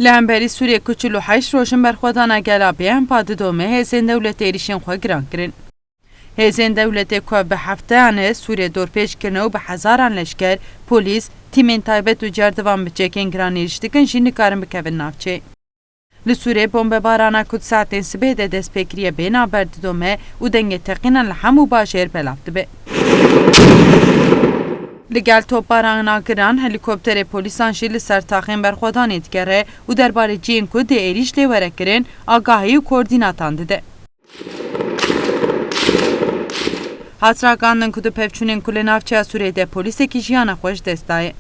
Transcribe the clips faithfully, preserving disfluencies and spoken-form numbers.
Li hemberî Sûriyê ku çil û heşt roj in berxwedana gela bê, em pa didome hêzên dewletê êrîşên xwe giran kirin. Hêzên dewletê ku bi hefteyan e Sûriyê dorpêç kirine û bi hezaran leşker, polîs, tîmên taybet û cerdivan bi çekên giran êrîş dikin jî nikarin bikevin navçeyê. Li Sûrê bombebarana ku di saetên sibê de dest pê kiriye bê navber didome û dengê teqînan li hemû bajêr belav dibe. Li gel topbarana giran, helîkopterê polîsan jî li ser taxên berxwedanê digere û derbarê cihên ku dê êrîş lê were kirin, agahî û koordînatan dide. Hat ragihandin ku di pevçûnên ku li navçeya Sûrê de polîsekî jiyana xwe ji dest daye.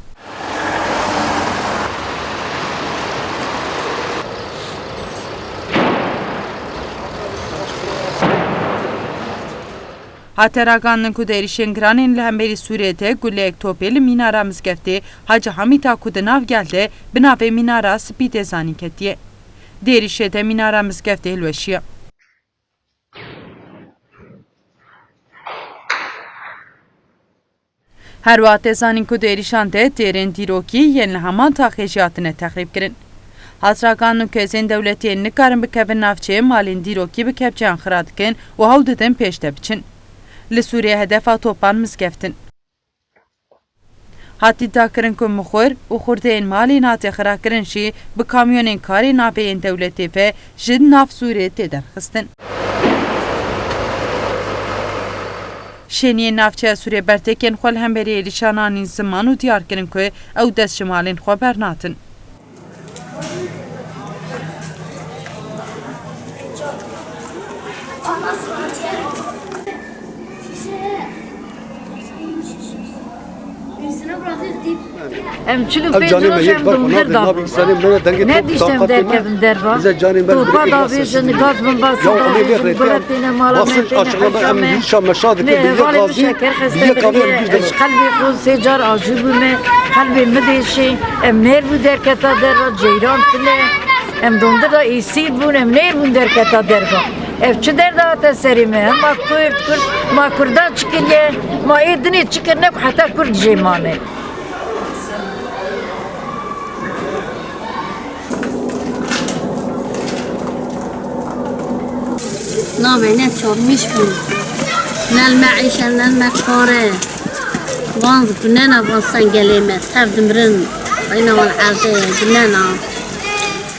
Hate ragihandin ku di êrîşên giranên li hemberî Sûriyê de guleyek topê li mînara mizgeftê Hacî Hamîta ku di nav gel de bi navê Mînara Spî tê zanîn ketiye. Di êrîşê de mînara mizgeftê hilweşiye. Her wiha tê zanîn ku di êrîşan de têrên dîrokî yên li heman taxê jî hatine texrîbkirin. Hat ragihandin ku hêzên dewletî yên nikarin bikevin navçeyê malên dîrokî bi kepçeyan xira dikin û hewl didin pêş de biçin. Li Sûriyê hedefa topan mizgeft in. Hat îdiakirin ku mixur û xurdeyên malên hatê xirakirin jî bi kamyonên karê navê yên dewletê ve ji nav Sûrê tê derxistin. Şêniyên navçeya Sûrê bertekên xwe li hemberî êrîşan anîn ziman û diyar kirin ku ew dest ji malên xwe bernatin. Em çil û pênc roj em dongir dabin. Ne dîşt em derkevin derva. Topa davêjin, gaz bombasî davêjin, guletê ne, mala me têne, malê me şa me. Lê hevalê min şeker xeste biriye. Ez ji qelbê xwe sê car ajû bûme. Qelbê min dêşê. Em nêr bû derketa derva, ceyran tune. Em dongir da êsîr bûn, em nêr bûn derketa derva. Ev çi derd hate serê me? Hema Kurd, Kurd, ma Kurdan çi kiriye? Ma ê dinê çi kirine ku heta Kurd jê mane? Nabêne çolmîş bû. Ne li me îş e, ne li me kar e. Van gunena van sengelê me, tev dimirin. Reyna wan erdê gunena.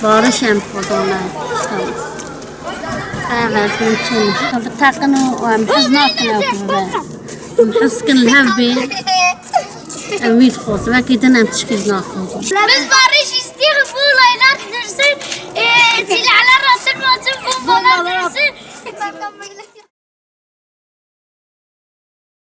Bariş em xwedane. Evet, mümkün. Bi teqin û em hez nakin ew bibe. Em hez kin li hev bê. Em wî dixwazin. Wekî din em tişkî naxwazin. Biz barış istiyoruz. Bu olaylar dursun. E,